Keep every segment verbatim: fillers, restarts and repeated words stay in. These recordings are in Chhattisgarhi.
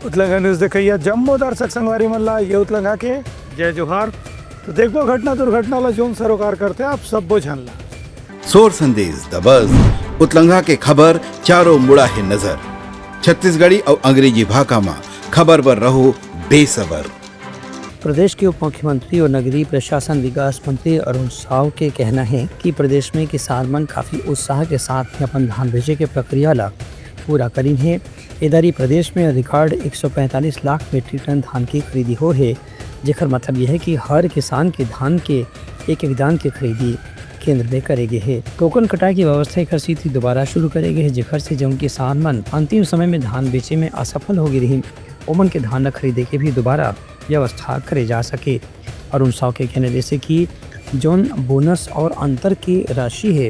उतलंघा न्यूज देखइया जम्मो दर्शक संगवारी मन ला ये उतलंघा के जय जोहार। तो देखबो घटना दुर्घटना ला जोन सरोकार करथे आप सब्बो झन ला। सोर संदेश दबस, उतलंघा के खबर चारों मुड़ा हे नजर। छत्तीसगढ़ी अउ अंग्रेजी भाखा म खबर बर रहो बेसबर। प्रदेश के उप मुख्यमंत्री और नगरीय प्रशासन विकास मंत्री अरुण साव के कहना है कि प्रदेश में किसान मन काफी उत्साह के साथ में अपन धान बेचे के प्रक्रिया ला पूरा करिन हे। इधर ही प्रदेश में रिकॉर्ड एक सौ पैंतालीस लाख मीट्रिक टन धान की खरीदी हो हे, जेकर मतलब यह है कि हर किसान के धान के एक एक दान के खरीदी केंद्र में करे गे हे। टोकन कटाए की व्यवस्था एकर सेती दोबारा शुरू करे गे हे, जेकर से जउन किसान मन अंतिम समय में धान बेचे में असफल हो गे रहिन, ओमन के धान ला खरीदे के भी दोबारा व्यवस्था करे जा सके। अरुण साव के कहना जैसे कि जौन बोनस और अंतर के राशि है,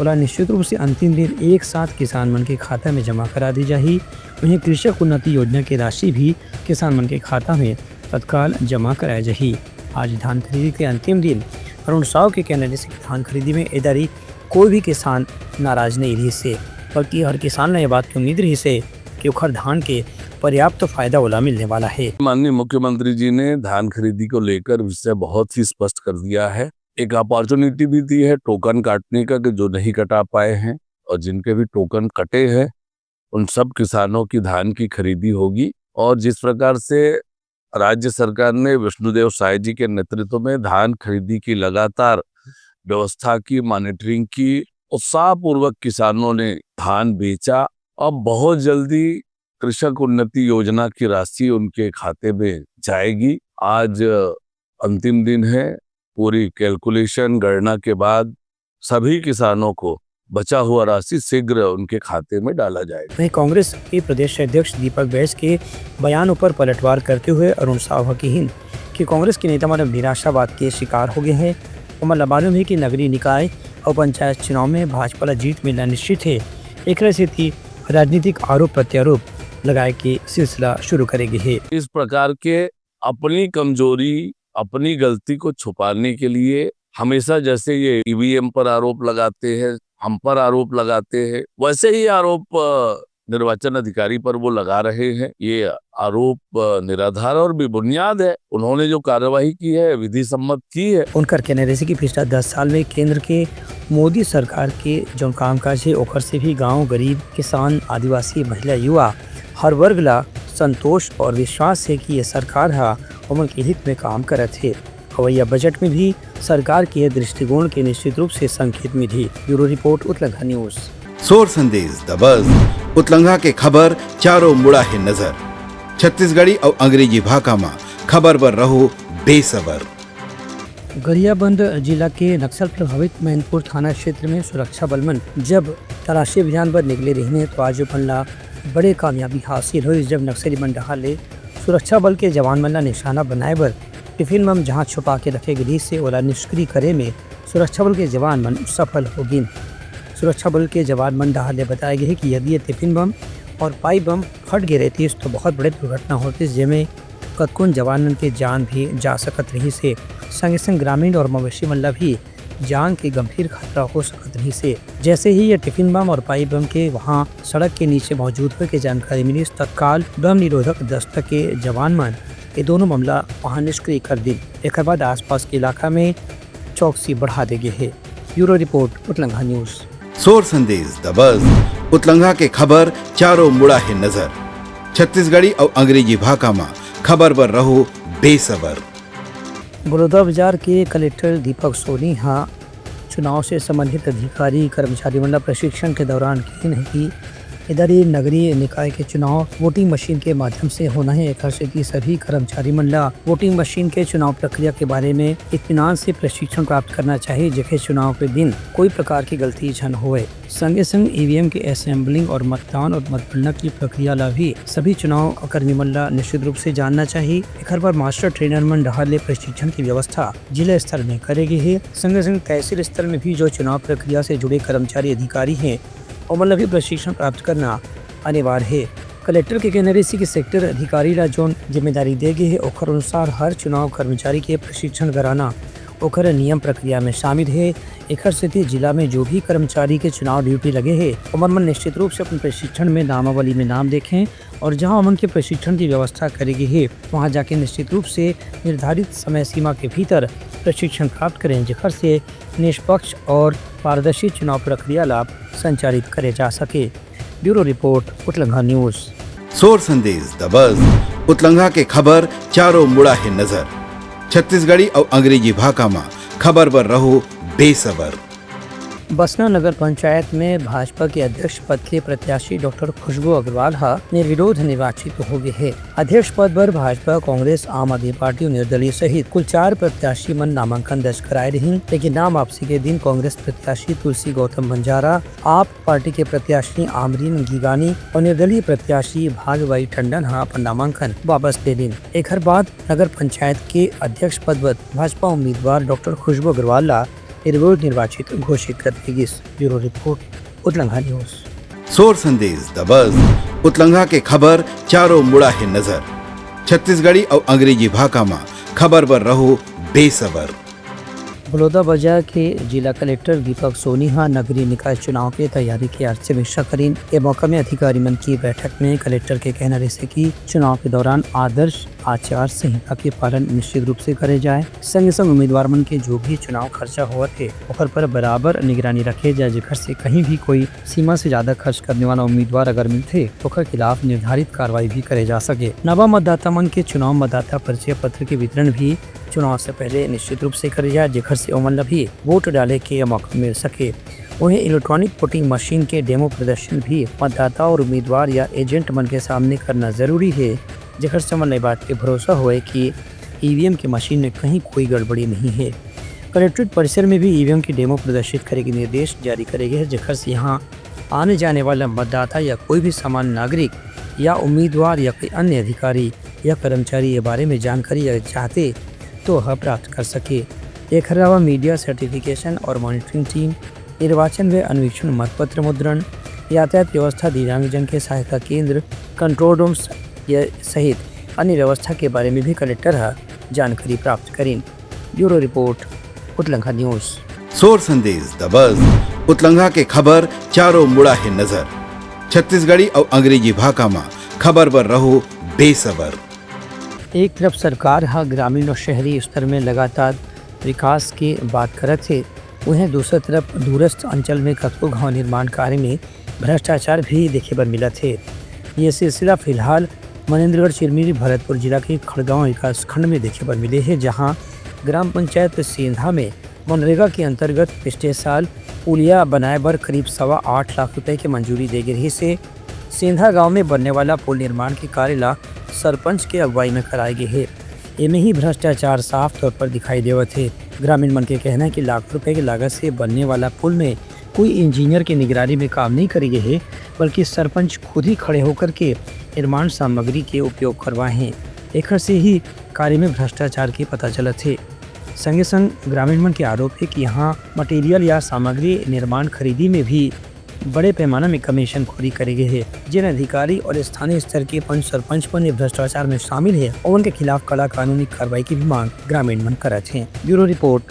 ओला निश्चित रूप से अंतिम दिन एक साथ किसान मन के खाता में जमा करा दी जाही। वहीं कृषक उन्नति योजना के राशि भी किसान मन के खाता में तत्काल जमा कराया जाही। आज धान खरीदी के अंतिम दिन अरुण साव के कहना जैसे कि धान खरीदी में ए दारी कोई भी किसान नाराज नहीं रहिस हे, बल्कि हर किसान ला ये बात के उम्मीद रहिस हे कि ओखर धान के पर्याप्त फायदा ओला मिलने वाला है। माननीय मुख्यमंत्री जी ने धान खरीदी को लेकर विषय बहुत ही स्पष्ट कर दिया है। एक अपॉर्चुनिटी भी दी है टोकन काटने का, कि जो नहीं कटा पाए हैं और जिनके भी टोकन कटे हैं, उन सब किसानों की धान की खरीदी होगी। और जिस प्रकार से राज्य सरकार ने विष्णुदेव साय जी के नेतृत्व में धान खरीदी की लगातार व्यवस्था की, मॉनिटरिंग की, उत्साहपूर्वक किसानों ने धान बेचा। अब बहुत जल्दी कृषक उन्नति योजना की राशि उनके खाते में जाएगी। आज अंतिम दिन है। पूरी कैलकुलेशन, गणना के बाद सभी किसानों को बचा हुआ राशि शीघ्र उनके खाते में डाला जाएगा। वहीं कांग्रेस के प्रदेश अध्यक्ष दीपक बैज के बयान ऊपर पलटवार करते हुए अरुण साव ह किहिन कि कांग्रेस के नेता मन अब निराशावाद के शिकार हो गए हैं। ओमन ला मालूम है कि नगरीय निकाय और पंचायत चुनाव में भाजपा ला जीत मिलना निश्चित है। एकरे सेती राजनीतिक आरोप प्रत्यारोप लगाए के सिलसिला शुरू करे गे हे। इस प्रकार के अपनी कमजोरी, अपनी गलती को छुपाने के लिए हमेशा जैसे ये ईवीएम पर आरोप लगाते हैं, हम पर आरोप लगाते हैं, वैसे ही आरोप, अ, निर्वाचन अधिकारी पर वो लगा रहे हैं। ये आरोप, अ, निराधार और बेबुनियाद है। उन्होंने जो कार्यवाही की है, विधि सम्मत की है। उनकर कहना रहिस कि पिछला दस साल में केंद्र के मोदी सरकार के जौन कामकाज है, ओकर से भी गांव, गरीब, किसान, आदिवासी, महिला, युवा, हर वर्ग ला संतोष और विश्वास है कि ये सरकार हा ओमन के हित में काम करत हे। अवइया बजट में भी सरकार के ये दृष्टिकोण के निश्चित रूप से संकेत मिलही। Bureau report, उतलंघा news. सोर संदेश दबस, उतलंघा के खबर चारों मुड़ा हे नजर। छत्तीसगढ़ी अउ अंग्रेजी भाखा म खबर बर रहो बेसबर। गरियाबंद जिला के नक्सल प्रभावित मैनपुर थाना क्षेत्र में सुरक्षा बल मन जब तलाशी अभियान बर निकले रहिन हे, तो आज ओमन ला बड़े कामयाबी हासिल होइस, जब नक्सली मन डहार ले सुरक्षा बल के जवान मन ला निशाना बनाए बर टिफिन बम जहां छुपा के रखे गे रहिस हे, ओला निष्क्रिय करे में सुरक्षा बल के जवान मन सफल हो गिन। सुरक्षा बल के जवान मन डहार ले बताए गे हे कि यदि ये टिफिन बम और पाइप बम फट गे रहतिस, तो बहुत बड़े दुर्घटना होतिस, जेमे कतकोन जवान मन के जान भी जा सकत रहिस हे। संगे संग ग्रामीण और मवेशी मन ला भी जान के गंभीर खतरा हो सकत रहिस हे। जैसे ही ये टिफिन बम और पाइप बम के वहां सड़क के नीचे मौजूद होए के जानकारी मिलिस, तत्काल बम निरोधक दस्ता के जवान मन ये दोनों मामला वहां निष्क्रिय कर दिन। एकर बाद आसपास के इलाका में चौकसी बढ़ा दे गे हे। Bureau report, उतलंघा news. सोर संदेश दबस, उतलंघा के खबर चारों मुड़ा हे नजर। छत्तीसगढ़ी अउ अंग्रेजी भाखा म खबर बर रहो बेसबर। बलौदाबाजार के कलेक्टर दीपक सोनी हा चुनाव से संबंधित अधिकारी, कर्मचारी मन ला प्रशिक्षण के दौरान किहिन हे कि इधर ये नगरीय निकाय के चुनाव वोटिंग मशीन के माध्यम से होना हे। एकर सेती सभी कर्मचारी मन ला वोटिंग मशीन के चुनाव प्रक्रिया के बारे में इत्मीनान से प्रशिक्षण प्राप्त करना चाहिए, जेके चुनाव के दिन कोई प्रकार की गलती झन होए। संगे संग ईवीएम के असेंबलिंग और मतदान और मतगणना की प्रक्रिया ला भी सभी चुनाव कर्मी मन ला निश्चित रूप से जानना चाहिए। एकर बर मास्टर ट्रेनर मन डहार ले प्रशिक्षण की व्यवस्था जिला स्तर में करे गे हे। संगे संग तहसील स्तर में भी जो चुनाव प्रक्रिया से जुड़े कर्मचारी अधिकारी हैं, ओमन ला भी प्रशिक्षण प्राप्त करना अनिवार्य हे। कलेक्टर के कहना रहिस कि सेक्टर अधिकारी ला जोन जिम्मेदारी दे गे हे, ओकर अनुसार हर चुनाव कर्मचारी के प्रशिक्षण कराना ओकर नियम प्रक्रिया में शामिल हे। एखर सेती जिला में जो भी कर्मचारी के चुनाव ड्यूटी लगे हे, ओमन मन निश्चित रूप से अपन प्रशिक्षण में नामावली में नाम देखें और जहां ओमन के प्रशिक्षण की व्यवस्था करे गे हे, वहां जाके निश्चित रूप से निर्धारित समय सीमा के भीतर प्रशिक्षण प्राप्त करें, जेखर से निष्पक्ष और पारदर्शी चुनाव प्रक्रिया ला संचालित करे जा सके। Bureau report, उतलंघा news. सोर संदेश द बज, उतलंघा के खबर चारों मुड़ा हे नजर। छत्तीसगढ़ी अउ अंग्रेजी भाखा म खबर बर रहो बेसबर। बसना नगर पंचायत में भाजपा के अध्यक्ष पद के प्रत्याशी डॉक्टर खुशबू अग्रवाल ह निर्विरोध निर्वाचित हो गए हे। अध्यक्ष पद बर भाजपा, कांग्रेस, आम आदमी पार्टी अउ निर्दलीय सहित कुल चार प्रत्याशी मन नामांकन दर्ज कराए रहिन, लेकिन नाम वापसी के दिन कांग्रेस प्रत्याशी तुलसी गौतम बंजारा, आप पार्टी के प्रत्याशी आमरीन गिगानी अउ निर्दलीय प्रत्याशी भागबाई टंडन ह अपन नामांकन वापस ले लिन। एखर बाद नगर पंचायत के अध्यक्ष पद बर भाजपा उम्मीदवार डॉक्टर खुशबू अग्रवाल ला निर्विरोध निर्वाचित घोषित कर दिए गिस। Bureau report, उतलंघा news. सोर संदेश द बज, उतलंघा के खबर चारों मुड़ा हे नजर। छत्तीसगढ़ी अउ अंग्रेजी भाखा म खबर बर रहो बेसबर। बलौदाबाजार के जिला कलेक्टर दीपक सोनी ह नगरीय निकाय चुनाव के तैयारी के आज समीक्षा करिन। ए मौका में अधिकारी मन की बैठक में कलेक्टर के कहना रहिसे कि चुनाव के दौरान आदर्श आचार संहिता के पालन निश्चित रूप से करे जाए। संगे संग उम्मीदवार मन के जो भी चुनाव खर्चा होवत हे, ओकर पर बराबर निगरानी रखे जाए, जेकर से कहीं भी कोई सीमा से ज्यादा खर्च करने वाला उम्मीदवार अगर मिलथे, ओकर खिलाफ निर्धारित कार्रवाई भी करे जा सके। नवा मतदाता मन के चुनाव मतदाता परिचय पत्र के वितरण भी चुनाव से पहले निश्चित रूप से करे जाए, जेकर से ओमन ला भी वोट डाले के मौका मिल सके। वहीं इलेक्ट्रॉनिक वोटिंग मशीन के डेमो प्रदर्शन भी मतदाता और उम्मीदवार या एजेंट मन के सामने करना जरूरी है, जेकर से ओमन ला ए बात के भरोसा होए कि ईवीएम के मशीन में कहीं कोई गड़बड़ी नहीं है। कलेक्ट्रेट परिसर में भी ईवीएम के डेमो प्रदर्शित करे के निर्देश जारी करे गए हैं, जेकर से यहाँ आने जाने वाला मतदाता या कोई भी सामान्य नागरिक या उम्मीदवार या कोई अन्य अधिकारी या कर्मचारी ये बारे में जानकारी अगर चाहते तो वह प्राप्त कर सके। एखर अलावा मीडिया सर्टिफिकेशन और मॉनिटरिंग टीम, निर्वाचन व अनुवीक्षण मतपत्र मुद्रण, यातायात व्यवस्था, दिव्यांगजन के सहायता केंद्र, कंट्रोल रूम्स या सहित अन्य व्यवस्था के बारे में भी कलेक्टर ह जानकारी प्राप्त करिन। Bureau report, उतलंघा news. सोर संदेश द बज, उतलंघा के खबर चारों मुड़ा हे नजर। छत्तीसगढ़ी अउ अंग्रेजी भाखा म खबर बर रहो बेसबर। एक तरफ सरकार ह ग्रामीण और शहरी स्तर में लगातार विकास के बात करत हे, उहें दूसर तरफ दूरस्थ अंचल में कतको गांव निर्माण कार्य में भ्रष्टाचार भी देखे बर मिलत हे। ये सिलसिला फिलहाल मनेंद्रगढ़ चिरमिरी भरतपुर जिला के खड़गांव विकास खंड में देखे बर मिले हे, जहां ग्राम पंचायत सेंधा में मनरेगा के अंतर्गत पिछले साल पुलिया बनाए बर करीब सवा आठ लाख रुपए के मंजूरी दे गे रहिस हे। सेंधा गांव में बनने वाला पुल निर्माण के कार्य ला सरपंच के अगुवाई में कराए गे हे। एमे ही भ्रष्टाचार साफ तौर पर दिखाई देवत हे। ग्रामीण मन के कहना है कि लाखों रुपए के लागत से बनने वाला पुल में कोई इंजीनियर के निगरानी में काम नहीं करे गे हे, बल्कि सरपंच खुद ही खड़े होकर के निर्माण सामग्री के उपयोग करवाए हैं। एखर से ही कार्य में भ्रष्टाचार के पता चलत हे। संगे संग ग्रामीण मन के आरोप हे कि यहाँ मटेरियल या सामग्री निर्माण खरीदी में भी बड़े पैमाना में कमीशन खोरी करे गे हे, जेन अधिकारी और स्थानीय स्तर के पंच सरपंच मन ये भ्रष्टाचार में शामिल हे, ओमन के खिलाफ कड़ा कानूनी कार्रवाई की भी मांग ग्रामीण मन करत हे। Bureau report,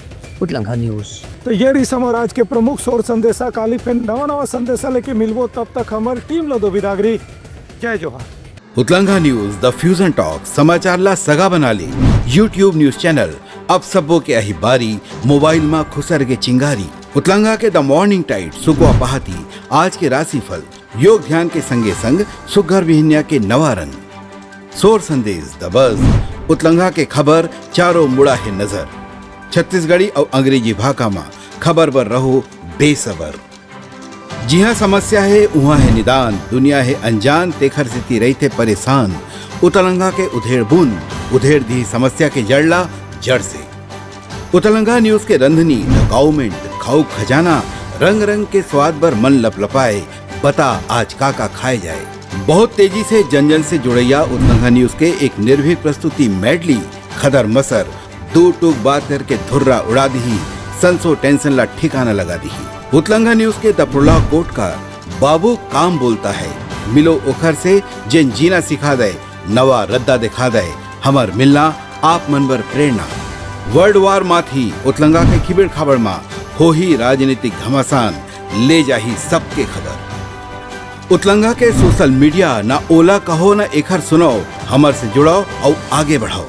उतलंघा news. तो ये रही हमारा आज के प्रमुख सोर संदेशा। काली फिर नवा नवा संदेशा लेके मिलबो, तब तक हमारी टीम ला दो बिदागरी। जय जोहार। उतलंघा न्यूज, द फ्यूजन टॉक, समाचार ला सगा बना ले। YouTube न्यूज चैनल, अब सबो के अही बारी, मोबाइल मा खुसर के चिंगारी। उतलंघा के द मॉर्निंग टाइड, सुकवा पहाती, आज के राशिफल, योग ध्यान के संगे संग सुग्घर बिहनिया के नवा रंग। सोर संदेश द बज, उतलंघा के खबर चारों मुड़ा हे नजर। छत्तीसगढ़ी अउ अंग्रेजी भाखा मा खबर बर रहो बेसबर। जिहाँ समस्या हे, उहाँ हे निदान, दुनिया हे अनजान, तेखर सेती रहिथे परेशान। उतलंघा के उधेड़ बुन, उधेड़ दिही समस्या के जड़ ला जड़ से। उतलंघा न्यूज के रंधनी, द गाउमेंट, खाऊ खजाना, रंग रंग के स्वाद बर मन लपलपाए, बता आज का का खाए जाए। बहुत तेजी से जन जन से जुड़ैया उतलंघा न्यूज के एक निर्भीक प्रस्तुति मेडली, खदर मसर, दू टूक बात करके धुर्रा उड़ा दिही, संसो टेंशन ला ठिकाना लगा दिही। उतलंघा न्यूज के द प्रोलॉग कोटकार, बाबू काम बोलता है, मिलो ओखर से जेन जीना सिखा दे, नवा रद्दा दिखा दे, हमर मिलना आप मन बर प्रेरणा। World War माथी उतलंगा के खिबेड़ खाबड़ मा होही राजनीतिक घमासान, ले जाही सबके खबर। उतलंगा के social media ना ओला कहो ना एखर सुनाओ, हमर से जुड़ाओ अउ आगे बढ़ाओ।